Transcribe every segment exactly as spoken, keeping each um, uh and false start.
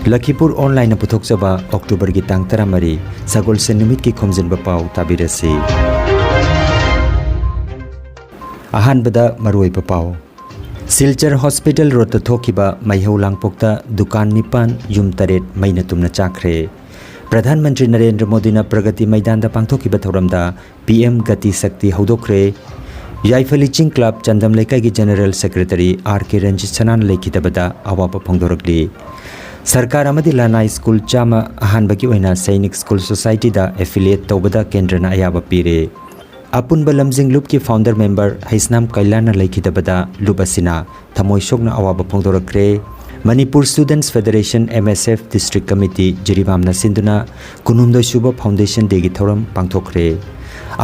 ꯂꯈꯤꯄꯨꯔ ꯑꯣꯟꯂꯥꯏꯟꯅ ꯄꯨꯊꯣꯛꯆꯕ ꯑꯣꯛꯇꯣꯕꯔꯒꯤ ꯇꯥꯡ ꯇꯔꯥꯃꯔꯤ, ꯁꯒꯣꯜꯁꯦꯟ ꯅꯨꯃꯤꯠꯀꯤ ꯈꯣꯝꯖꯤꯟꯕ ꯄꯥꯎ ꯇꯥꯕꯤꯔꯁꯤ꯫ ꯑꯍꯥꯟꯕꯗ ꯃꯔꯨꯑꯣꯏꯕ ꯄꯥꯎ꯫ ꯁꯤꯜꯆꯔ ꯍꯣꯁꯄꯤꯇꯥꯜ ꯔꯣꯗꯇ ꯊꯣꯛꯈꯤꯕ ꯃꯩꯍꯧ ꯂꯥꯡꯄꯣꯛꯇ ꯗꯨꯀꯥꯟ ꯅꯤꯄꯥꯟ, ꯌꯨꯝ ꯇꯔꯦꯠ ꯃꯩꯅ ꯇꯨꯝꯅ ꯆꯥꯛꯈ꯭ꯔꯦ꯫ ꯄ꯭ꯔꯙꯥꯟ ꯃꯟꯇ꯭ꯔꯤ ꯅꯔꯦꯟꯗ꯭ꯔ ꯃꯣꯗꯤꯅ ꯄ꯭ꯔꯒꯇꯤ ꯃꯩꯗꯥꯟꯗ ꯄꯥꯡꯊꯣꯛꯈꯤꯕ ꯊꯧꯔꯝꯗ ꯄꯤ ꯑꯦꯝ ꯒꯇꯤ ꯁꯛꯇꯤ ꯍꯧꯗꯣꯛꯈ꯭ꯔꯦ꯫ ꯌꯥꯏꯐꯂꯤ ꯆꯤꯡ ꯀ꯭ꯂꯕ ꯆꯥꯟꯗꯝ ꯂꯩꯀꯥꯏꯒꯤ ꯖꯦꯅꯔꯦꯜ ꯁꯦꯀ꯭ꯔꯦꯇꯔꯤ ꯑꯥꯔ ꯀꯦ ꯔꯟꯖꯤꯠ ꯁꯅꯥꯅ ꯂꯩꯈꯤꯗꯕꯗ ꯑꯋꯥꯕ ꯐꯣꯡꯗꯣꯔꯛꯂꯤ꯫ ꯁꯔꯀꯥꯔ ꯑꯃꯗꯤ ꯂꯅꯥꯏ ꯁ꯭ꯀꯨꯜ ꯆꯥꯝꯃ ꯑꯍꯥꯟꯕꯒꯤ ꯑꯣꯏꯅ ꯁꯩꯅꯤꯛ ꯁ꯭ꯀꯨꯜ ꯁꯣꯁꯥꯏꯇꯤꯗ ꯑꯦꯐꯤꯂꯤꯌꯦꯠ ꯇꯧꯕꯗ ꯀꯦꯟꯗ꯭ꯔꯅ ꯑꯌꯥꯕ ꯄꯤꯔꯦ꯫ ꯑꯄꯨꯟꯕ ꯂꯝꯖꯤꯡ ꯂꯨꯞꯀꯤ ꯐꯥꯎꯟꯗꯔ ꯃꯦꯝꯕꯔ ꯍꯩꯁꯅꯥꯝ ꯀꯩꯂꯥꯅ ꯂꯩꯈꯤꯗꯕꯗ ꯂꯨꯞ ꯑꯁꯤꯅ ꯊꯃꯣꯏ ꯁꯣꯛꯅ ꯑꯋꯥꯕ ꯐꯣꯡꯗꯣꯔꯛꯈ꯭ꯔꯦ꯫ ꯃꯅꯤꯄꯨꯔ ꯁ꯭ꯇꯨꯗꯦꯟꯠꯁ ꯐꯦꯗꯔꯦꯁꯟ, ꯑꯦꯝ ꯑꯦꯁ ꯑꯦꯐ, ꯗꯤꯁꯇ꯭ꯔꯤꯛ ꯀꯃꯤꯇꯤ, ꯖꯤꯔꯤꯕꯥꯝꯅ ꯁꯤꯟꯗꯨꯅ ꯀꯨꯟꯍꯨꯝꯗꯣꯏ ꯁꯨꯕ ꯐꯥꯎꯟꯗꯦꯁꯟ ꯗꯦꯒꯤ ꯊꯧꯔꯝ ꯄꯥꯡꯊꯣꯛꯈ꯭ꯔꯦ꯫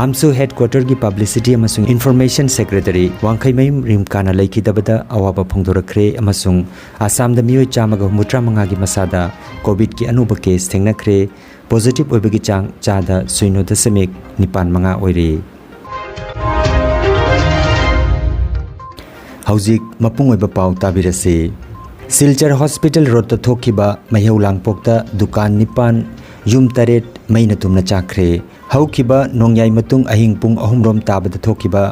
ꯑꯥꯝꯁꯨ ꯍꯦꯗꯀ꯭ꯋꯥꯇꯔꯒꯤ ꯄꯕ꯭ꯂꯤꯁꯤꯇꯤ ꯑꯃꯁꯨꯡ ꯏꯟꯐꯣꯔꯃꯦꯁꯟ ꯁꯦꯀ꯭ꯔꯦꯇꯔꯤ ꯋꯥꯡꯈꯩꯃꯌꯨꯝ ꯔꯤꯝꯀꯥꯅ ꯂꯩꯈꯤꯗꯕꯗ ꯑꯋꯥꯕ ꯐꯣꯡꯗꯣꯔꯛꯈ꯭ꯔꯦ ꯑꯃꯁꯨꯡ ꯑꯁꯥꯝꯗ ꯃꯤꯑꯣꯏ ꯆꯥꯝꯃꯒ ꯍꯨꯝꯐꯨꯇꯔꯥ ꯃꯉꯥꯒꯤ ꯃꯁꯥꯗ ꯀꯣꯚꯤꯗꯀꯤ ꯑꯅꯧꯕ ꯀꯦꯁ ꯊꯦꯡꯅꯈ꯭ꯔꯦ꯫ ꯄꯣꯖꯤꯇꯤꯚ ꯑꯣꯏꯕꯒꯤ ꯆꯥꯡ ꯆꯥꯗ ꯁꯤꯅꯣ ꯗꯁꯃꯤꯛ ꯅꯤꯄꯥꯟ ꯃꯉꯥ ꯑꯣꯏꯔꯤ꯫ ꯍꯧꯖꯤꯛ ꯃꯄꯨꯡ ꯑꯣꯏꯕ ꯄꯥꯎ ꯇꯥꯕꯤꯔꯁꯤ꯫ ꯁꯤꯜꯆꯔ ꯍꯣꯁꯄꯤꯇꯥꯜ ꯔꯣꯗꯇ ꯊꯣꯛꯈꯤꯕ ꯃꯩꯍꯧ ꯂꯥꯡꯄꯣꯛꯇ ꯗꯨꯀꯥꯟ ꯅꯤꯄꯥꯟ, ꯌꯨꯝ ꯇꯔꯦꯠ ꯃꯩꯅ ꯇꯨꯝꯅ ꯆꯥꯛꯈ꯭ꯔꯦ꯫ ꯍꯧꯈꯤꯕ ꯅꯣꯡꯌꯥꯏ ꯃꯇꯨꯡ ꯑꯍꯤꯡ ꯄꯨꯡ ꯑꯍꯨꯝ ꯔꯣꯝ ꯇꯥꯕꯗ ꯊꯣꯛꯈꯤꯕ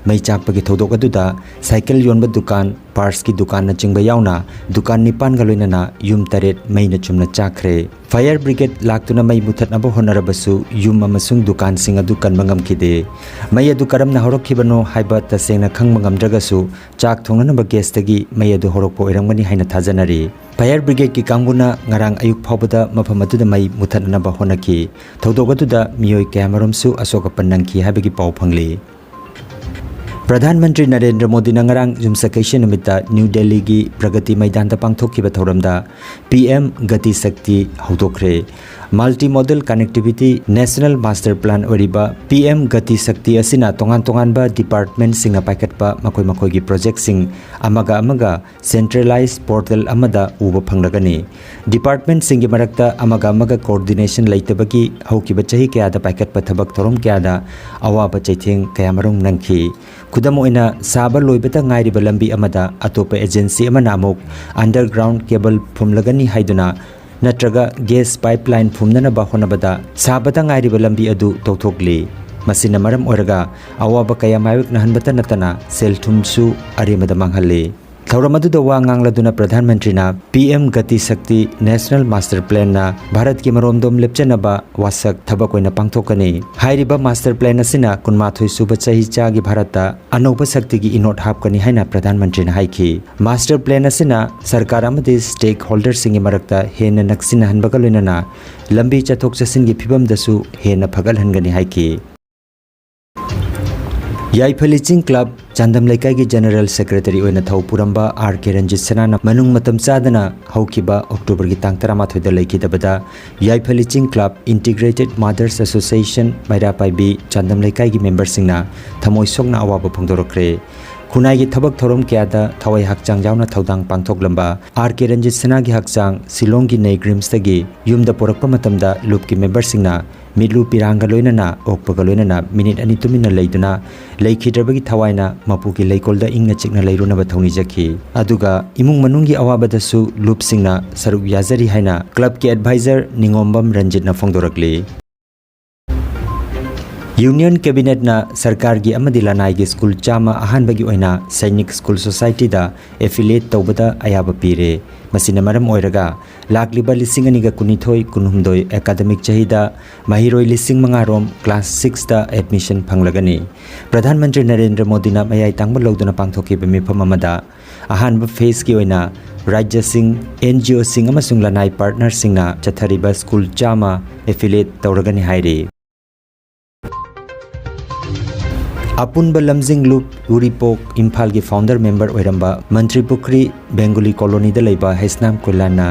ꯃꯩ ꯆꯥꯛꯄꯒꯤ ꯊꯧꯗꯣꯛ ꯑꯗꯨꯗ ꯁꯥꯏꯀꯜ ꯌꯣꯟꯕ ꯗꯨꯀꯥꯟ, ꯄꯥꯔꯠꯁꯀꯤ ꯗꯨꯀꯥꯟꯅꯆꯤꯡꯕ ꯌꯥꯎꯅ ꯗꯨꯀꯥꯟ ꯅꯤꯄꯥꯟꯒ ꯂꯣꯏꯅꯅ ꯌꯨꯝ ꯇꯔꯦꯠ ꯃꯩꯅ ꯆꯨꯝꯅ ꯆꯥꯛꯈ꯭ꯔꯦ꯫ ꯐꯥꯌꯔ ꯕ꯭ꯔꯤꯒꯦꯗ ꯂꯥꯛꯇꯨꯅ ꯃꯩ ꯃꯨꯊꯠꯅꯕ ꯍꯣꯠꯅꯔꯕꯁꯨ ꯌꯨꯝ ꯑꯃꯁꯨꯡ ꯗꯨꯀꯥꯟꯁꯤꯡ ꯑꯗꯨ ꯀꯟꯕ ꯉꯝꯈꯤꯗꯦ꯫ ꯃꯩ ꯑꯗꯨ ꯀꯔꯝꯅ ꯍꯧꯔꯛꯈꯤꯕꯅꯣ ꯍꯥꯏꯕ ꯇꯁꯦꯡꯅ ꯈꯪꯕ ꯉꯝꯗ꯭ꯔꯒꯁꯨ, ꯆꯥꯛ ꯊꯣꯡꯅꯅꯕ ꯒꯦꯁꯇꯒꯤ ꯃꯩ ꯑꯗꯨ ꯍꯧꯔꯛꯄ ꯑꯣꯏꯔꯝꯒꯅꯤ ꯍꯥꯏꯅ ꯊꯥꯖꯅꯔꯤ꯫ ꯐꯥꯌꯔ ꯕ꯭ꯔꯤꯒꯦꯗꯀꯤ ꯀꯥꯡꯕꯨꯅ ꯉꯔꯥꯡ ꯑꯌꯨꯛ ꯐꯥꯎꯕꯗ ꯃꯐꯝ ꯑꯗꯨꯗ ꯃꯩ ꯃꯨꯊꯠꯅꯅꯕ ꯍꯣꯠꯅꯈꯤ꯫ ꯊꯧꯗꯣꯛ ꯑꯗꯨꯗ ꯃꯤꯑꯣꯏ ꯀꯌꯥꯃꯔꯨꯝꯁꯨ ꯑꯁꯣꯛ ꯑꯄꯟ ꯅꯪꯈꯤ ꯍꯥꯏꯕꯒꯤ ꯄꯥꯎ ꯐꯪꯂꯤ꯫ ꯄ꯭ꯔꯙꯥꯟ ꯃꯟꯇ꯭ꯔꯤ ꯅꯔꯦꯟꯗ꯭ꯔ ꯃꯣꯗꯤꯅ ꯉꯔꯥꯡ ꯌꯨꯝꯁꯀꯩꯁ ꯅꯨꯃꯤꯠꯇ ꯅ꯭ꯌꯨ ꯗꯦꯜꯂꯤꯒꯤ ꯄ꯭ꯔꯒꯇꯤ ꯃꯩꯗꯥꯟꯗ ꯄꯥꯡꯊꯣꯛꯈꯤꯕ ꯊꯧꯔꯝꯗ ꯄꯤ ꯑꯦꯝ ꯒꯇꯤ ꯁꯛꯇꯤ ꯍꯧꯗꯣꯛꯈ꯭ꯔꯦ꯫ Multimodal Connectivity National Master Plan ꯑꯣꯏꯔꯤꯕ ꯄꯤ ꯑꯦꯝ ꯒꯇꯤ ꯁꯛꯇꯤ ꯑꯁꯤꯅ ꯇꯣꯉꯥꯟ ꯇꯣꯉꯥꯟꯕ ꯗꯤꯄꯥꯔꯠꯃꯦꯟꯠꯁꯤꯡꯅ ꯄꯥꯏꯈꯠꯄ ꯃꯈꯣꯏ ꯃꯈꯣꯏꯒꯤ ꯄ꯭ꯔꯣꯖꯦꯛꯠꯁꯤꯡ ꯑꯃꯒ ꯑꯃꯒ ꯁꯦꯟꯇ꯭ꯔꯦꯂꯥꯏꯖ ꯄꯣꯔꯇꯦꯜ ꯑꯃꯗ ꯎꯕ ꯐꯪꯂꯒꯅꯤ꯫ ꯗꯤꯄꯥꯔꯠꯃꯦꯟꯠꯁꯤꯡꯒꯤ ꯃꯔꯛꯇ ꯑꯃꯒ ꯑꯃꯒ ꯀꯣꯑꯣꯔꯗꯤꯅꯦꯁꯟ ꯂꯩꯇꯕꯒꯤ ꯍꯧꯈꯤꯕ ꯆꯍꯤ ꯀꯌꯥꯗ ꯄꯥꯏꯈꯠꯄ ꯊꯕꯛ ꯊꯧꯔꯝ ꯀꯌꯥꯗ ꯑꯋꯥꯕ ꯆꯩꯊꯦꯡ ꯀꯌꯥꯃꯔꯨꯝ ꯅꯪꯈꯤ꯫ ꯈꯨꯗꯝ ꯑꯣꯏꯅ, ꯁꯥꯕ ꯂꯣꯏꯕꯇ ꯉꯥꯏꯔꯤꯕ ꯂꯝꯕꯤ ꯑꯃꯗ ꯑꯇꯣꯞꯄ ꯑꯦꯖꯦꯟꯁꯤ ꯑꯃꯅ ꯑꯃꯨꯛ ꯑꯟꯗꯔꯒ꯭ꯔꯥꯎꯟ ꯀꯦꯕꯜ ꯐꯨꯝꯂꯒꯅꯤ ꯍꯥꯏꯗꯨꯅ ꯅꯠꯇ꯭ꯔꯒ ꯒ꯭ꯌꯥꯁ ꯄꯥꯏꯞꯂꯥꯏꯟ ꯐꯨꯝꯅꯅꯕ ꯍꯣꯠꯅꯕꯗ ꯁꯥꯕꯗ ꯉꯥꯏꯔꯤꯕ ꯂꯝꯕꯤ ꯑꯗꯨ ꯇꯧꯊꯣꯛꯂꯤ꯫ ꯃꯁꯤꯅ ꯃꯔꯝ ꯑꯣꯏꯔꯒ ꯑꯋꯥꯕ ꯀꯌꯥ ꯃꯥꯌꯣꯛꯅꯍꯟꯕꯇ ꯅꯠꯇꯅ ꯁꯦꯜ ꯊꯨꯝꯁꯨ ꯑꯔꯦꯝꯕꯗ ꯃꯥꯡꯍꯜꯂꯤ꯫ ꯊꯧꯔꯝ ꯑꯗꯨꯗ ꯋꯥ ꯉꯥꯡꯂꯗꯨꯅ ꯄ꯭ꯔꯙꯥꯟ ꯃꯟꯇ꯭ꯔꯤꯅ ꯄꯤ ꯑꯦꯝ ꯒꯇꯤ ꯁꯛꯇꯤ ꯅꯦꯁꯅꯦꯜ ꯃꯥꯁꯇꯔ ꯄ꯭ꯂꯥꯟꯅ ꯚꯥꯔꯠꯀꯤ ꯃꯔꯣꯝꯗꯣꯝ ꯂꯦꯞꯆꯅꯕ ꯋꯥꯁꯛ ꯊꯕꯛ ꯑꯣꯏꯅ ꯄꯥꯡꯊꯣꯛꯀꯅꯤ꯫ ꯍꯥꯏꯔꯤꯕ ꯃꯥꯁꯇꯔ ꯄ꯭ꯂꯥꯟ ꯑꯁꯤꯅ ꯀꯨꯟꯃꯥꯊꯣꯏ ꯁꯨꯕ ꯆꯍꯤꯆꯥꯒꯤ ꯚꯥꯔꯠꯇ ꯑꯅꯧꯕ ꯁꯛꯇꯤꯒꯤ ꯏꯅꯣꯠ ꯍꯥꯞꯀꯅꯤ ꯍꯥꯏꯅ ꯄ꯭ꯔꯙꯥꯟ ꯃꯟꯇ꯭ꯔꯤꯅ ꯍꯥꯏꯈꯤ꯫ ꯃꯥꯁꯇꯔ ꯄ꯭ꯂꯥꯟ ꯑꯁꯤꯅ ꯁꯔꯀꯥꯔ ꯑꯃꯗꯤ ꯁ꯭ꯇꯦꯛ ꯍꯣꯜꯗꯔꯁꯤꯡꯒꯤ ꯃꯔꯛꯇ ꯍꯦꯟꯅ ꯅꯛꯁꯤꯟꯅꯍꯟꯕꯒ ꯂꯣꯏꯅꯅ ꯂꯝꯕꯤ ꯆꯠꯊꯣꯛ ꯆꯠꯁꯤꯟꯒꯤ ꯐꯤꯕꯝꯗꯁꯨ ꯍꯦꯟꯅ ꯐꯒꯠꯍꯟꯒꯅꯤ ꯍꯥꯏꯈꯤ꯫ ꯌꯥꯏꯐ ꯂꯤꯆꯤꯡ ꯀ꯭ꯂꯕ ꯆꯥꯟꯗꯝ ꯂꯩꯀꯥꯏꯒꯤ ꯖꯦꯅꯔꯦꯜ ꯁꯦꯀ꯭ꯔꯦꯇꯔꯤ ꯑꯣꯏꯅ ꯊꯧ ꯄꯨꯔꯝꯕ ꯑꯥꯔ ꯀꯦ ꯔꯟꯖꯤꯠ ꯁꯅꯥꯅ ꯃꯅꯨꯡ ꯃꯇꯝ ꯆꯥꯗꯅ ꯍꯧꯈꯤꯕ ꯑꯣꯛꯇꯣꯕꯔꯒꯤ ꯇꯥꯡ ꯇꯔꯥꯃꯥꯊꯣꯏꯗ ꯂꯩꯈꯤꯗꯕꯗ ꯌꯥꯏꯐ ꯂꯤꯆꯤꯡ club, integrated mother's association, ꯃꯩꯔꯥ ꯄꯥꯏꯕꯤ Chandam ꯂꯩꯀꯥꯏꯒꯤ ꯃꯦꯝꯕꯔꯁꯤꯡꯅ ꯊꯃꯣꯏ ꯁꯣꯛꯅ ꯑꯋꯥꯕ ꯐꯣꯡꯗꯣꯔꯛꯈ꯭ꯔꯦ꯫ ꯈꯨꯟꯅꯥꯏꯒꯤ ꯊꯕꯛ ꯊꯧꯔꯝ ꯀꯌꯥꯗ ꯊꯋꯥꯏ ꯍꯛꯆꯥꯡ ꯌꯥꯎꯅ ꯊꯧꯗꯥꯡ ꯄꯥꯡꯊꯣꯛꯂꯝꯕ ꯑꯥꯔ ꯀꯦ ꯔꯟꯖꯤꯠ ꯁꯅꯥꯒꯤ ꯍꯛꯆꯥꯡ ꯁꯤꯂꯣꯡꯒꯤ ꯅꯦꯒ꯭ꯔꯤꯝꯁꯇꯒꯤ ꯌꯨꯝꯗ ꯄꯨꯔꯛꯄ ꯃꯇꯝꯗ ꯂꯨꯞꯀꯤ ꯃꯦꯝꯕꯔꯁꯤꯡꯅ ꯃꯤꯠꯂꯨ ꯄꯤꯔꯥꯡꯒ ꯂꯣꯏꯅꯅ ꯑꯣꯛꯄꯒ ꯂꯣꯏꯅꯅ ꯃꯤꯅꯤꯠ ꯑꯅꯤ ꯇꯨꯃꯤꯟꯅ ꯂꯩꯗꯨꯅ ꯂꯩꯈꯤꯗ꯭ꯔꯕꯒꯤ ꯊꯋꯥꯏꯅ ꯃꯄꯨꯒꯤ ꯂꯩꯀꯣꯜꯗ ꯏꯪꯅ ꯆꯤꯛꯅ ꯂꯩꯔꯨꯅꯕ ꯊꯧꯅꯤꯖꯈꯤ꯫ ꯑꯗꯨꯒ ꯏꯃꯨꯡ ꯃꯅꯨꯡꯒꯤ ꯑꯋꯥꯕꯗꯁꯨ ꯂꯨꯞꯁꯤꯡꯅ ꯁꯔꯨꯛ ꯌꯥꯖꯔꯤ ꯍꯥꯏꯅ ꯀ꯭ꯂꯕꯀꯤ ꯑꯦꯗꯚꯥꯏꯖꯔ ꯅꯤꯉꯣꯝꯕꯝ ꯔꯟꯖꯤꯠꯅ ꯐꯣꯡꯗꯣꯔꯛꯂꯤ꯫ ꯌꯨꯅꯤꯌꯟ ꯀꯦꯕꯤꯅꯦꯠꯅ ꯁꯔꯀꯥꯔꯒꯤ ꯑꯃꯗꯤ ꯂꯅꯥꯏꯒꯤ ꯁ꯭ꯀꯨꯜ ꯆꯥꯝꯃ ꯑꯍꯥꯟꯕꯒꯤ ꯑꯣꯏꯅ ꯁꯩꯅꯤꯛ ꯁ꯭ꯀꯨꯜ ꯁꯣꯁꯥꯏꯇꯤꯗ ꯑꯦꯐꯤꯂꯤꯌꯦꯠ ꯇꯧꯕꯗ ꯑꯌꯥꯕ ꯄꯤꯔꯦ꯫ ꯃꯁꯤꯅ ꯃꯔꯝ ꯑꯣꯏꯔꯒ ꯂꯥꯛꯂꯤꯕ ꯂꯤꯁꯤꯡ ꯑꯅꯤꯒ ꯀꯨꯟꯅꯤꯊꯣꯏ ꯀꯨꯟꯍꯨꯝꯗꯣꯏ ꯑꯦꯀꯥꯗꯃꯤꯛ ꯆꯍꯤꯗ ꯃꯍꯩꯔꯣꯏ ꯂꯤꯁꯤꯡ ꯃꯉꯥ ꯔꯣꯝ ꯀ꯭ꯂꯥꯁ ꯁꯤꯛꯁꯇ ꯑꯦꯗꯃꯤꯁꯟ ꯐꯪꯂꯒꯅꯤ꯫ ꯄ꯭ꯔꯙꯥꯟ ꯃꯟꯇ꯭ꯔꯤ ꯅꯔꯦꯟꯗ꯭ꯔ ꯃꯣꯗꯤꯅ ꯃꯌꯥꯏ ꯇꯥꯡꯕ ꯂꯧꯗꯨꯅ ꯄꯥꯡꯊꯣꯛꯈꯤꯕ ꯃꯤꯐꯝ ꯑꯃꯗ ꯑꯍꯥꯟꯕ ꯐꯦꯖꯀꯤ ꯑꯣꯏꯅ ꯔꯥꯖ꯭ꯌꯁꯤꯡ, ꯑꯦꯟ ꯖꯤ ꯑꯣꯁꯤꯡ ꯑꯃꯁꯨꯡ ꯂꯅꯥꯏ ꯄꯥꯔꯠꯅꯔꯁꯤꯡꯅ ꯆꯠꯊꯔꯤꯕ ꯁ꯭ꯀꯨꯜ ꯆꯥꯝꯃ ꯑꯦꯐꯤꯂꯤꯌꯦꯠ ꯇꯧꯔꯒꯅꯤ ꯍꯥꯏꯔꯤ꯫ ꯑꯄꯨꯟꯕ ꯂꯝꯖꯤꯡ ꯂꯨꯞ ꯎꯔꯤꯄꯣꯛ ꯏꯝꯐꯥꯜꯒꯤ ꯐꯥꯎꯟꯗꯔ ꯃꯦꯝꯕꯔ ꯑꯣꯏꯔꯝꯕ ꯃꯟꯇ꯭ꯔꯤ ꯄꯨꯈ꯭ꯔꯤ ꯕꯦꯡꯒꯨꯂꯤ ꯀꯣꯂꯣꯅꯤꯗ ꯂꯩꯕ ꯍꯩꯁꯅꯥꯝ ꯀꯨꯂꯥꯟꯅ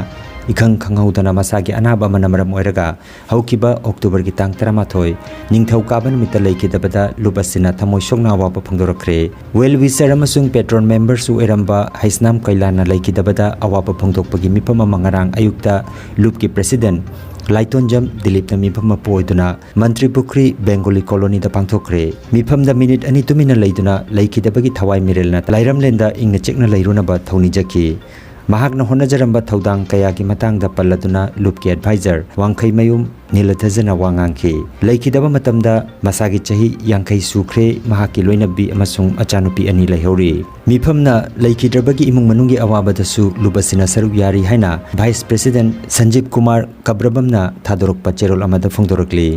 ꯏꯈꯪ ꯈꯪꯍꯧꯗꯅ ꯃꯁꯥꯒꯤ ꯑꯅꯥꯕ ꯑꯃꯅ ꯃꯔꯝ ꯑꯣꯏꯔꯒ ꯍꯧꯈꯤꯕ ꯑꯣꯛꯇꯣꯕꯔꯒꯤ ꯇꯥꯡ ꯇꯔꯥꯃꯥꯊꯣꯏ, ꯅꯤꯡꯊꯧꯀꯥꯕ ꯅꯨꯃꯤꯠꯇ ꯂꯩꯈꯤꯗꯕꯗ ꯂꯨꯞ ꯑꯁꯤꯅ ꯊꯃꯣꯏ ꯁꯣꯛꯅ ꯑꯋꯥꯕ ꯐꯣꯡꯗꯣꯔꯛꯈ꯭ꯔꯦ꯫ Well wisher ꯑꯃꯁꯨꯡ patron memberꯁꯨ ꯑꯣꯏꯔꯝꯕ ꯍꯩꯁꯅꯥꯝ ꯀꯩꯂꯥꯅ ꯂꯩꯈꯤꯗꯕꯗ ꯑꯋꯥꯕ ꯐꯣꯡꯗꯣꯛꯄꯒꯤ ꯃꯤꯐꯝ ꯑꯃ ꯉꯔꯥꯡ ꯑꯌꯨꯛꯇ ꯂꯨꯞꯀꯤ president ꯂꯥꯏꯇꯣꯟꯖꯝ ꯗꯤꯂꯤꯞꯅ ꯃꯤꯐꯝ ꯃꯄꯨ ꯑꯣꯏꯗꯨꯅ ꯃꯟꯇ꯭ꯔꯤ ꯄꯨꯈ꯭ꯔꯤ ꯕꯦꯡꯒꯣꯂꯤ ꯀꯣꯂꯣꯅꯤꯗ ꯄꯥꯡꯊꯣꯛꯈ꯭ꯔꯦ꯫ ꯃꯤꯐꯝꯗ ꯃꯤꯅꯤꯠ ꯑꯅꯤ ꯇꯨꯃꯤꯟꯅ ꯂꯩꯗꯨꯅ ꯂꯩꯈꯤꯗꯕꯒꯤ ꯊꯋꯥꯏ ꯃꯤꯔꯦꯜꯅ ꯂꯥꯏꯔꯝꯂꯦꯟꯗ ꯏꯪꯅ ꯆꯤꯛꯅ ꯂꯩꯔꯨꯅꯕ ꯊꯧꯅꯤꯖꯈꯤ꯫ ꯃꯍꯥꯛꯅ ꯍꯣꯠꯅꯖꯔꯝꯕ ꯊꯧꯗꯥꯡ ꯀꯌꯥꯒꯤ ꯃꯇꯥꯡꯗ ꯄꯜꯂꯗꯨꯅ ꯂꯨꯞꯀꯤ advisor ꯋꯥꯡꯈꯩꯃꯌꯨꯝ ꯅꯤꯂꯊꯖꯅ ꯋꯥ ꯉꯥꯡꯈꯤ꯫ ꯂꯩꯈꯤꯗꯕ ꯃꯇꯝꯗ ꯃꯁꯥꯒꯤ ꯆꯍꯤ ꯌꯥꯡꯈꯩ ꯁꯨꯈ꯭ꯔꯦ, ꯃꯍꯥꯛꯀꯤ ꯂꯣꯏꯅꯕꯤ ꯑꯃꯁꯨꯡ ꯃꯆꯥꯅꯨꯄꯤ ꯑꯅꯤ ꯂꯩꯍꯧꯔꯤ꯫ ꯃꯤꯐꯝꯅ ꯂꯩꯈꯤꯗ꯭ꯔꯕꯒꯤ ꯏꯃꯨꯡ ꯃꯅꯨꯡꯒꯤ ꯑꯋꯥꯕꯗꯁꯨ ꯂꯨꯞ ꯑꯁꯤꯅ ꯁꯔꯨꯛ ꯌꯥꯔꯤ ꯍꯥꯏꯅ vice president ꯁꯟꯖꯤꯞ ꯀꯨꯃꯥꯔ ꯀꯕ꯭ꯔꯕꯝꯅ ꯊꯥꯗꯣꯔꯛꯄ ꯆꯦꯔꯣꯜ ꯑꯃꯗ ꯐꯣꯡꯗꯣꯔꯛꯂꯤ꯫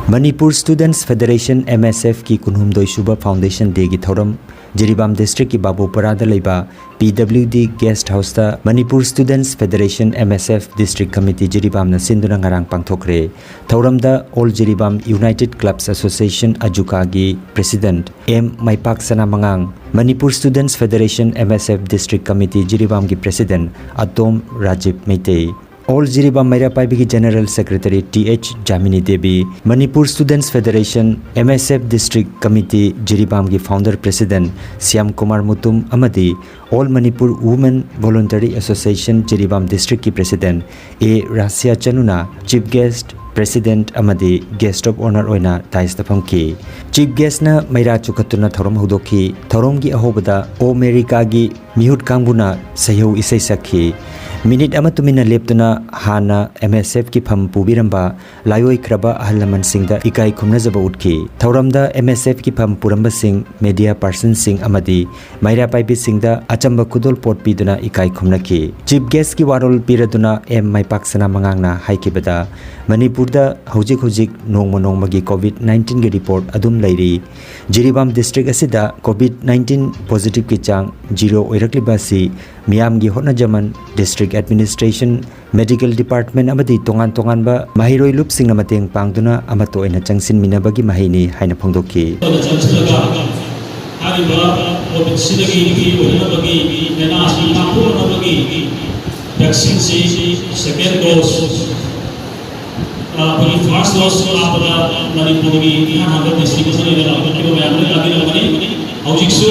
Manipur Students Federation, MSFꯀꯤ ꯀꯨꯟꯍꯨꯝꯗꯣꯏ ꯁꯨꯕ Foundation Dayꯒꯤ ꯊꯧꯔꯝ ꯖꯤꯔꯤꯕꯥꯝ districtꯀꯤ ꯕꯥꯕꯨꯄꯔꯥꯗ ꯂꯩꯕ PWD guest houseꯇ Manipur Students Federation, MSF District Committee ꯖꯤꯔꯤꯕꯥꯝꯅ ꯁꯤꯟꯗꯨꯅ ꯉꯔꯥꯡ ꯄꯥꯡꯊꯣꯛꯈ꯭ꯔꯦ꯫ ꯊꯧꯔꯝꯗ All Jiribam United Clubs Association, ꯑꯖꯨꯀꯥꯒꯤ president M ꯃꯩꯄꯥꯛ ꯁꯅꯥꯃꯉꯥꯡ, Manipur Students Federation, MSF District Committee ꯖꯤꯔꯤꯕꯥꯝꯒꯤ president ꯑꯇꯣꯝ Rajiv Meitei, All Jiribam ꯃꯩꯔꯥ ꯄꯥꯏꯕꯤꯒꯤ general secretary Th ꯖꯥꯃꯤꯅꯤ Devi, Manipur Students Federation, MSF District Committee ꯖꯤꯔꯤꯕꯥꯝꯒꯤ founder president Shyam Kumar Mutum ꯑꯃꯗꯤ All Manipur Women Voluntary Association Jiribam districtꯀꯤ president A Russia ꯆꯅꯨꯅ chief guest, president ꯑꯃꯗꯤ guest of honour ꯑꯣꯏꯅ daisꯇ ꯐꯝꯈꯤ꯫ Chief guestꯅ ꯃꯩꯔꯥ ꯆꯨꯈꯠꯇꯨꯅ ꯊꯧꯔꯝ ꯍꯧꯗꯣꯛꯈꯤ꯫ ꯊꯧꯔꯝꯒꯤ ꯑꯍꯧꯕꯗ ꯑꯣ ꯃꯦꯔꯤꯀꯥꯒꯤ ꯃꯤꯍꯨꯠ ꯀꯥꯡꯕꯨꯅ ꯁꯩꯍꯧ ꯏꯁꯩ ꯁꯛꯈꯤ꯫ ꯃꯤꯅꯤꯠ ꯑꯃ ꯇꯨꯃꯤꯟꯅ ꯂꯦꯞꯇꯨꯅ ꯍꯥꯟꯅ MSFꯀꯤ ꯐꯝ ꯄꯨꯕꯤꯔꯝꯕ ꯂꯥꯏꯑꯣꯏꯈ꯭ꯔꯕ ꯑꯍꯜ ꯂꯃꯟꯁꯤꯡꯗ ꯏꯀꯥꯏ ꯈꯨꯝꯅꯖꯕ ꯎꯠꯈꯤ꯫ ꯊꯧꯔꯝꯗ MSFꯀꯤ ꯐꯝ ꯄꯨꯔꯝꯕꯁꯤꯡ, media personꯁꯤꯡ ꯑꯃꯗꯤ ꯃꯩꯔꯥ ꯄꯥꯏꯕꯤꯁꯤꯡꯗ ꯑꯆꯝꯕ ꯈꯨꯗꯣꯜꯄꯣꯠ ꯄꯤꯗꯨꯅ ꯏꯀꯥꯏ ꯈꯨꯝꯅꯈꯤ꯫ Chief guestꯀꯤ ꯋꯥꯔꯣꯜ ꯄꯤꯔꯗꯨꯅ M ꯃꯩꯄꯥꯛ ꯁꯅꯥꯃꯉꯥꯡꯅ ꯍꯥꯏꯈꯤꯕꯗ, ꯃꯅꯤꯄꯨꯔꯗ ꯍꯧꯖꯤꯛ ꯍꯧꯖꯤꯛ ꯅꯣꯡꯃ ꯅꯣꯡꯃꯒꯤ COVID nineteenꯒꯤ report ꯑꯗꯨꯝ ꯂꯩꯔꯤ꯫ ꯖꯤꯔꯤꯕꯥꯝ district ꯑꯁꯤꯗ COVID nineteen positiveꯀꯤ ꯆꯥꯡ zero ꯑꯣꯏꯔꯛꯂꯤꯕ ꯑꯁꯤ ꯃꯤꯌꯥꯝꯒꯤ ꯍꯣꯠꯅꯖꯃꯟ, district administration, medical department ꯑꯃꯗꯤ ꯇꯣꯉꯥꯟ ꯇꯣꯉꯥꯟꯕ ꯃꯍꯩꯔꯣꯏ ꯂꯨꯞꯁꯤꯡꯅ ꯃꯇꯦꯡ ꯄꯥꯡꯗꯨꯅ ꯑꯃꯠꯇ ꯑꯣꯏꯅ ꯆꯪꯁꯤꯟꯃꯤꯟꯅꯕꯒꯤ ꯃꯍꯩꯅꯤ ꯍꯥꯏꯅ ꯐꯣꯡꯗꯣꯛꯈꯤ꯫ ꯆꯪꯁꯤꯜꯂꯒ ꯍꯥꯏꯔꯤꯕ ꯀꯣꯚꯤꯗꯁꯤꯗꯒꯤ ꯐ꯭ꯔꯤ ꯑꯣꯏꯅꯅꯕꯒꯤ, ꯂꯥꯏꯅꯥꯁꯤ ꯉꯥꯛꯊꯣꯛꯅꯅꯕꯒꯤ ꯚꯦꯛꯁꯤꯟꯁꯤ ꯁꯦꯀꯦꯟ ꯗꯣꯁ, ꯑꯩꯈꯣꯏꯒꯤ ꯐꯥꯔꯁ ꯗꯣꯁ ꯀꯥꯞꯄꯗ ꯃꯅꯤꯄꯨꯔꯒꯤ ꯏꯍꯥꯟ ꯍꯥꯟꯕ ꯗꯤꯁꯇ꯭ꯔꯤꯛ ꯑꯃꯅꯦꯅ ꯂꯥꯎꯊꯣꯛꯈꯤꯕ ꯃꯌꯥꯝꯅ ꯇꯥꯕꯤꯔꯝꯒꯅꯤ꯫ ꯍꯧꯖꯤꯛꯁꯨ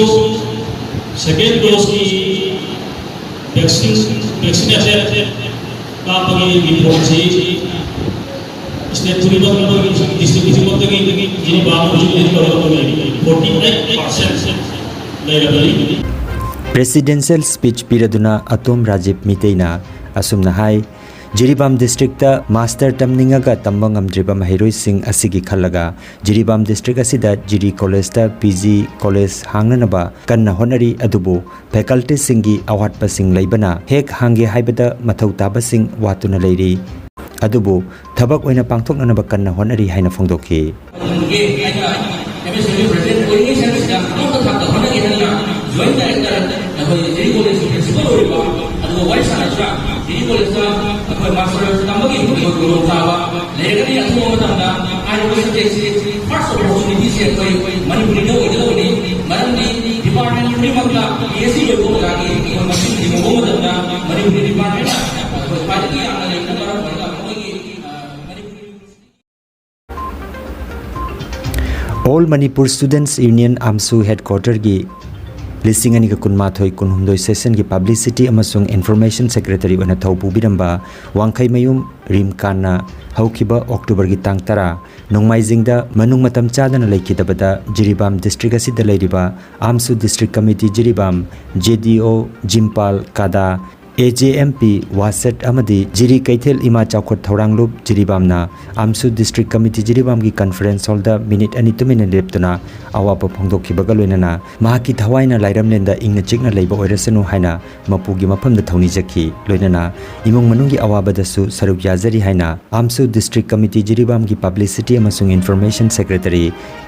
ꯁꯦꯀꯦꯟ ꯗꯣꯁꯀꯤ ꯚꯦꯛꯁꯤꯟ, ꯚꯦꯛꯁꯤꯅꯦꯇꯦꯠ ꯀꯥꯞꯄꯒꯤ ꯔꯤꯄꯣꯔꯠꯁꯤ ꯁ꯭ꯇꯦꯠ ꯈꯨꯗꯤꯡꯃꯛ, ꯗꯤꯁꯇ꯭ꯔꯤꯛ ꯈꯨꯗꯤꯡꯃꯛꯇꯒꯤ ꯖꯤꯔꯤꯕꯥꯝ ꯍꯧꯖꯤꯛ ꯂꯤꯗ ꯇꯧꯔꯒ ꯂꯩꯔꯤ꯫ ꯐꯣꯔꯇꯤ ꯑꯩꯠ ꯄꯥꯔꯁꯦꯟ ꯂꯩꯔꯕꯅꯤ꯫ ꯄ꯭ꯔꯦꯁꯤꯗꯦꯟꯁꯤꯌꯦꯜ ꯁ꯭ꯄꯤꯆ ꯄꯤꯔꯗꯨꯅ ꯑꯇꯣꯝ ꯔꯥꯖꯤꯕ ꯃꯤꯇꯩꯅ ꯑꯁꯨꯝꯅ ꯍꯥꯏ, ꯖꯤꯔꯤꯕꯥꯝ ꯗꯤꯁꯇ꯭ꯔꯤꯛꯇ ꯃꯥꯁꯇꯔ ꯇꯝꯅꯤꯡꯉꯒ ꯇꯝꯕ ꯉꯝꯗ꯭ꯔꯤꯕ ꯃꯍꯩꯔꯣꯏꯁꯤꯡ ꯑꯁꯤꯒꯤ ꯈꯜꯂꯒ ꯖꯤꯔꯤꯕꯥꯝ ꯗꯤꯁꯇ꯭ꯔꯤꯛ ꯑꯁꯤꯗ ꯖꯤꯔꯤ ꯀꯣꯂꯦꯖꯇ ꯄꯤ ꯖꯤ ꯀꯣꯂꯦꯖ ꯍꯥꯡꯅꯅꯕ ꯀꯟꯅ ꯍꯣꯠꯅꯔꯤ꯫ ꯑꯗꯨꯕꯨ ꯐꯦꯀꯜꯇꯤꯁꯤꯡꯒꯤ ꯑꯋꯥꯠꯄꯁꯤꯡ ꯂꯩꯕꯅ ꯍꯦꯛ ꯍꯥꯡꯒꯦ ꯍꯥꯏꯕꯗ ꯃꯊꯧ ꯇꯥꯕꯁꯤꯡ ꯋꯥꯠꯇꯨꯅ ꯂꯩꯔꯤ꯫ ꯑꯗꯨꯕꯨ ꯊꯕꯛ ꯑꯣꯏꯅ ꯄꯥꯡꯊꯣꯛꯅꯅꯕ ꯀꯟꯅ ꯍꯣꯠꯅꯔꯤ ꯍꯥꯏꯅ ꯐꯣꯡꯗꯣꯛꯈꯤ꯫ ꯍꯥꯏꯅ ꯑꯦꯝ ꯑꯦꯁ ꯑꯦꯝꯒꯤ ꯄ꯭ꯔꯁꯤꯗꯦꯟꯠ ꯑꯣꯏꯔꯤꯉꯩ ꯁꯔꯨꯛꯁꯤꯗ ꯑꯇꯣꯞꯄ ꯊꯥꯛꯇ ꯍꯣꯠꯅꯒꯦ ꯍꯥꯏꯅ ꯖꯣꯏꯟꯠ ꯗꯥꯏꯔꯦꯛꯇꯔ ꯑꯩꯈꯣꯏ ꯖꯤꯔꯤ ꯀꯣꯂꯦꯖꯀꯤ ꯄ꯭ꯔꯤꯟꯁꯤꯄꯜ ꯑꯣꯏꯔꯤꯕ ꯑꯗꯨꯒ ꯋꯥꯔꯤ ꯁꯥꯟꯅꯁꯤꯔꯥ? ꯖꯤꯔꯤ ꯀꯣꯂꯦꯖꯇ ꯑꯩꯈꯣꯏ ꯃꯥꯁꯇꯔ ꯇꯝꯕꯒꯤ ꯑꯩꯈꯣꯏ ꯈꯨꯗꯣꯡꯆꯥꯕ ꯂꯩꯔꯒꯗꯤ ꯑꯊꯨꯕ ꯃꯇꯝꯗ ꯍꯥꯏꯔꯤꯕ ꯁꯕꯖꯦꯛꯁꯤ ꯐꯥꯔꯁ ꯑꯣꯄꯣꯔꯆꯨꯅꯤꯇꯤꯁꯦ ꯑꯩꯈꯣꯏ ꯃꯅꯤꯄꯨꯔꯤꯗ ꯑꯣꯏꯒꯗꯧꯕꯅꯤ꯫ ꯃꯔꯝꯗꯤ ꯗꯤꯄꯥꯔꯠꯃꯦꯟ ꯈꯨꯗꯤꯡꯃꯛꯇ ꯄꯤ ꯑꯩꯆ ꯗꯤ ꯂꯣꯏꯕ ꯑꯣꯖꯥꯒꯤ ꯑꯩꯈꯣꯏ ꯃꯁꯤꯡ ꯌꯦꯡꯉꯨꯕ ꯃꯇꯝꯗ ꯃꯅꯤꯄꯨꯔꯤ ꯗꯤꯄꯥꯔꯠꯃꯦꯟꯅ ꯑꯩꯈꯣꯏ ꯈ꯭ꯋꯥꯏꯗꯒꯤ ꯌꯥꯝꯅ ꯂꯩꯕꯅ ꯃꯔꯝ ꯑꯣꯏꯔꯒ ꯑꯩꯈꯣꯏꯒꯤ Manipuri All Manipur Students Union ꯑꯥꯝꯁꯨ ꯍꯦꯗꯀ꯭ꯋꯥꯇꯔꯒꯤ ꯂꯤꯁꯤꯡ ꯑꯅꯤꯒ ꯀꯨꯟꯃꯥꯊꯣꯏ ꯀꯨꯟꯍꯨꯝꯗꯣꯏ ꯁꯦꯁꯟꯒꯤ ꯄꯕ꯭ꯂꯤꯁꯤꯇꯤ ꯑꯃꯁꯨꯡ ꯏꯟꯐꯣꯔꯃꯦꯁꯟ ꯁꯦꯀ꯭ꯔꯦꯇꯔꯤ ꯑꯣꯏꯅ ꯊꯧ ꯄꯨꯕꯤꯔꯝꯕ ꯋꯥꯡꯈꯩꯃꯌꯨꯝ ꯔꯤꯝꯀꯥꯟꯅ ꯍꯧꯈꯤꯕ ꯑꯣꯛꯇꯣꯕꯔꯒꯤ ꯇꯥꯡ ꯇꯔꯥ, ꯅꯣꯡꯃꯥꯏꯖꯤꯡꯗ ꯃꯅꯨꯡ ꯃꯇꯝ ꯆꯥꯗꯅ ꯂꯩꯈꯤꯗꯕꯗ ꯖꯤꯔꯤꯕꯥꯝ ꯗꯤꯁꯇ꯭ꯔꯤꯛ ꯑꯁꯤꯗ ꯂꯩꯔꯤꯕ ꯑꯥꯝꯁꯨ ꯗꯤꯁꯇ꯭ꯔꯤꯛ ꯀꯃꯤꯇꯤ ꯖꯤꯔꯤꯕꯥꯝ, ꯖꯦ ꯗꯤ ꯑꯣ ꯖꯤꯝꯄꯥꯜ ꯀꯥꯗꯥ, ꯑꯦ ꯖꯦ ꯑꯦꯝ ꯄꯤ ꯋꯥꯁꯦꯠ ꯑꯃꯗꯤ ꯖꯤꯔꯤ ꯀꯩꯊꯦꯜ ꯏꯃꯥ ꯆꯥꯎꯈꯠ ꯊꯧꯔꯥꯡꯂꯨꯞ ꯖꯤꯔꯤꯕꯥꯝꯅ ꯑꯥꯝꯁꯨ ꯗꯤꯁꯇ꯭ꯔꯤꯛ ꯀꯃꯤꯇꯤ ꯖꯤꯔꯤꯕꯥꯝꯒꯤ ꯀꯟꯐꯔꯦꯟꯁ ꯍꯣꯜꯗ ꯃꯤꯅꯤꯠ ꯑꯅꯤ ꯇꯨꯃꯤꯟꯅ ꯂꯦꯞꯇꯨꯅ ꯑꯋꯥꯕ ꯐꯣꯡꯗꯣꯛꯈꯤꯕꯒ ꯂꯣꯏꯅꯅ ꯃꯍꯥꯛꯀꯤ ꯊꯋꯥꯏꯅ ꯂꯥꯏꯔꯝꯂꯦꯟꯗ ꯏꯪꯅ ꯆꯤꯛꯅ ꯂꯩꯕ ꯑꯣꯏꯔꯁꯅꯨ ꯍꯥꯏꯅ ꯃꯄꯨꯒꯤ ꯃꯐꯝꯗ ꯊꯧꯅꯤꯖꯈꯤ꯫ ꯂꯣꯏꯅꯅ ꯏꯃꯨꯡ ꯃꯅꯨꯡꯒꯤ ꯑꯋꯥꯕꯗꯁꯨ ꯁꯔꯨꯛ ꯌꯥꯖꯔꯤ ꯍꯥꯏꯅ ꯑꯥꯝꯁꯨ ꯗꯤꯁꯇ꯭ꯔꯤꯛ ꯀꯃꯤꯇꯤ ꯖꯤꯔꯤꯕꯥꯝꯒꯤ ꯄꯕ꯭ꯂꯤꯁꯤꯇꯤ ꯑꯃꯁꯨꯡ ꯏꯟꯐꯣꯔꯃꯦꯁꯟ ꯁꯦꯀ꯭ꯔꯦꯇꯔꯤ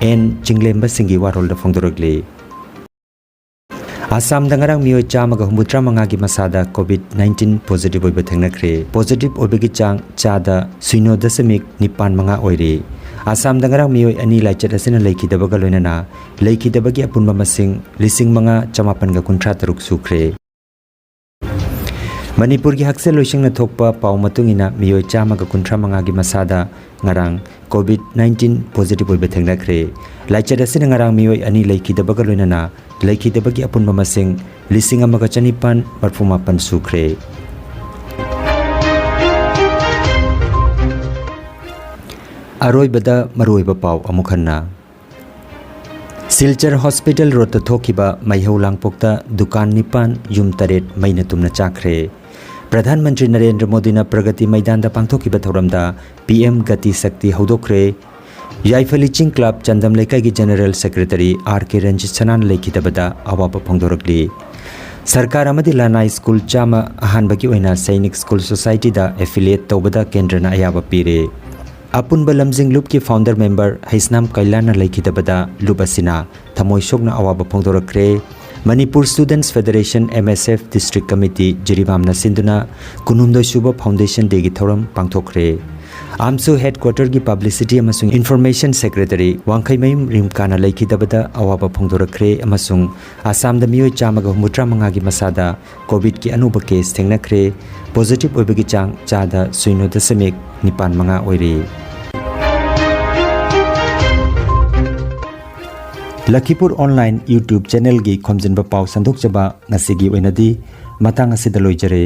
ꯑꯦꯟ ꯆꯤꯡꯂꯦꯝꯕ ꯁꯤꯡꯒꯤ ꯋꯥꯔꯣꯜꯗ ꯐꯣꯡꯗꯣꯔꯛꯂꯤ꯫ ꯑꯁꯥꯝꯗ ꯉꯔꯥꯡ ꯃꯤꯑꯣꯏ ꯆꯥꯝꯃꯒ ꯍꯨꯝꯐꯨꯇꯔꯥ ꯃꯉꯥꯒꯤ ꯃꯁꯥꯗ ꯀꯣꯚꯤꯗ ꯅꯥꯏꯟꯇꯤꯟ ꯄꯣꯖꯤꯇꯤꯚ ꯑꯣꯏꯕ ꯊꯦꯡꯅꯈ꯭ꯔꯦ꯫ ꯄꯣꯖꯤꯇꯤꯚ ꯑꯣꯏꯕꯒꯤ ꯆꯥꯡ ꯆꯥꯗ ꯁꯤꯅꯣ ꯗꯁꯃꯤꯛ ꯅꯤꯄꯥꯟ ꯃꯉꯥ ꯑꯣꯏꯔꯦ꯫ ꯑꯁꯥꯝꯗ ꯉꯔꯥꯡ ꯃꯤꯑꯣꯏ ꯑꯅꯤ ꯂꯥꯏꯆꯠ ꯑꯁꯤꯅ ꯂꯩꯈꯤꯗꯕꯒ ꯂꯣꯏꯅꯅ ꯂꯩꯈꯤꯗꯕꯒꯤ ꯑꯄꯨꯟꯕ ꯃꯁꯤꯡ ꯂꯤꯁꯤꯡ ꯃꯉꯥ ꯆꯃꯥꯄꯟꯒ ꯀꯨꯟꯊ꯭ꯔꯥ ꯇꯔꯨꯛ ꯁꯨꯈ꯭ꯔꯦ꯫ ꯃꯅꯤꯄꯨꯔꯒꯤ ꯍꯛꯁꯦꯜ ꯂꯣꯏꯁꯪꯅ ꯊꯣꯛꯄ ꯄꯥꯎ ꯃꯇꯨꯡ ꯏꯟꯅ ꯃꯤꯑꯣꯏ ꯆꯥꯝꯃꯒ ꯀꯨꯟꯊ꯭ꯔꯥ ꯃꯉꯥꯒꯤ ꯃꯁꯥꯗ ꯉꯔꯥꯡ COVID nineteen positive ꯑꯣꯏꯕ ꯊꯦꯡꯅꯈ꯭ꯔꯦ꯫ ꯂꯥꯏꯆꯠ ꯑꯁꯤꯅ ꯉꯔꯥꯡ ꯃꯤꯑꯣꯏ ꯑꯅꯤ ꯂꯩꯈꯤꯗꯕꯒ ꯂꯣꯏꯅꯅ ꯂꯩꯈꯤꯗꯕꯒꯤ ꯑꯄꯨꯟꯕ ꯃꯁꯤꯡ ꯂꯤꯁꯤꯡ ꯑꯃꯒ ꯆꯅꯤꯄꯥꯟ ꯃꯔꯐꯨ ꯃꯥꯄꯟ ꯁꯨꯈ꯭ꯔꯦ꯫ ꯑꯔꯣꯏꯕꯗ ꯃꯔꯨꯑꯣꯏꯕ ꯄꯥꯎ ꯑꯃꯨꯛ ꯍꯟꯅ꯫ ꯁꯤꯜꯆꯔ ꯍꯣꯁꯄꯤꯇꯥꯜ ꯔꯣꯗꯇ ꯊꯣꯛꯈꯤꯕ ꯃꯩꯍꯧ ꯂꯥꯡꯄꯣꯛꯇ ꯗꯨꯀꯥꯟ ꯅꯤꯄꯥꯟ, ꯌꯨꯝ ꯇꯔꯦꯠ ꯃꯩꯅ ꯇꯨꯝꯅ ꯆꯥꯛꯈ꯭ꯔꯦ꯫ ꯄ꯭ꯔꯙꯥꯟ ꯃꯟꯇ꯭ꯔꯤ ꯅꯔꯦꯟꯗ꯭ꯔ ꯃꯣꯗꯤꯅ ꯄ꯭ꯔꯒꯇꯤ ꯃꯩꯗꯥꯟꯗ ꯄꯥꯡꯊꯣꯛꯈꯤꯕ ꯊꯧꯔꯝꯗ PM ꯒꯇꯤ ꯁꯛꯇꯤ ꯍꯧꯗꯣꯛꯈ꯭ꯔꯦ꯫ ꯌꯥꯏꯐꯂꯤ ꯆꯤꯡ ꯀ꯭ꯂꯕ ꯆꯥꯟꯗꯝ ꯂꯩꯀꯥꯏꯒꯤ general secretary R K Ranjit ꯁꯅꯥꯅ ꯂꯩꯈꯤꯗꯕꯗ ꯑꯋꯥꯕ ꯐꯣꯡꯗꯣꯔꯛꯂꯤ꯫ ꯁꯔꯀꯥꯔ ꯑꯃꯗꯤ ꯂꯅꯥꯏ ꯁ꯭ꯀꯨꯜ ꯆꯥꯝꯃ ꯑꯍꯥꯟꯕꯒꯤ ꯑꯣꯏꯅ ꯁꯩꯅꯤꯛ ꯁ꯭ꯀꯨꯜ ꯁꯣꯁꯥꯏꯇꯤꯗ affiliate ꯇꯧꯕꯗ ꯀꯦꯟꯗ꯭ꯔꯅ ꯑꯌꯥꯕ ꯄꯤꯔꯦ꯫ ꯑꯄꯨꯟꯕ ꯂꯝꯖꯤꯡ ꯂꯨꯞꯀꯤ founder member ꯍꯩꯁꯅꯥꯝ ꯀꯩꯂꯥꯅ ꯂꯩꯈꯤꯗꯕꯗ ꯂꯨꯞ ꯑꯁꯤꯅ ꯊꯃꯣꯏ ꯁꯣꯛꯅ ꯑꯋꯥꯕ ꯐꯣꯡꯗꯣꯔꯛꯈ꯭ꯔꯦ꯫ Manipur Students Federation, MSF, District Committee, ꯖꯤꯔꯤꯕꯥꯝꯅ ꯁꯤꯟꯗꯨꯅ ꯀꯨꯟꯍꯨꯝꯗꯣꯏ ꯁꯨꯕ Foundation Dayꯒꯤ ꯊꯧꯔꯝ ꯄꯥꯡꯊꯣꯛꯈ꯭ꯔꯦ꯫ AMSU headquarterꯒꯤ publicity ꯑꯃꯁꯨꯡ information secretary ꯋꯥꯡꯈꯩꯃꯌꯨꯝ ꯔꯤꯝꯀꯥꯅ ꯂꯩꯈꯤꯗꯕꯗ ꯑꯋꯥꯕ ꯐꯣꯡꯗꯣꯔꯛꯈ꯭ꯔꯦ ꯑꯃꯁꯨꯡ ꯑꯁꯥꯝꯗ ꯃꯤꯑꯣꯏ ꯆꯥꯝꯃꯒ ꯍꯨꯝꯐꯨꯇꯔꯥ ꯃꯉꯥꯒꯤ ꯃꯁꯥꯗ COVIDꯀꯤ ꯑꯅꯧꯕ case ꯊꯦꯡꯅꯈ꯭ꯔꯦ꯫ Positive ꯑꯣꯏꯕꯒꯤ ꯆꯥꯡ ꯆꯥꯗ ꯁꯤꯅꯣ ꯗꯁꯃꯤꯛ ꯅꯤꯄꯥꯟ ꯃꯉꯥ ꯑꯣꯏꯔꯤ꯫ ꯂꯈꯤꯄꯨꯔ online YouTube channelꯒꯤ ꯈꯣꯝꯖꯤꯟꯕ ꯄꯥꯎ ꯁꯟꯗꯣꯛꯆꯕ ꯉꯁꯤꯒꯤ ꯑꯣꯏꯅꯗꯤ ꯃꯇꯥꯡ ꯑꯁꯤꯗ ꯂꯣꯏꯖꯔꯦ꯫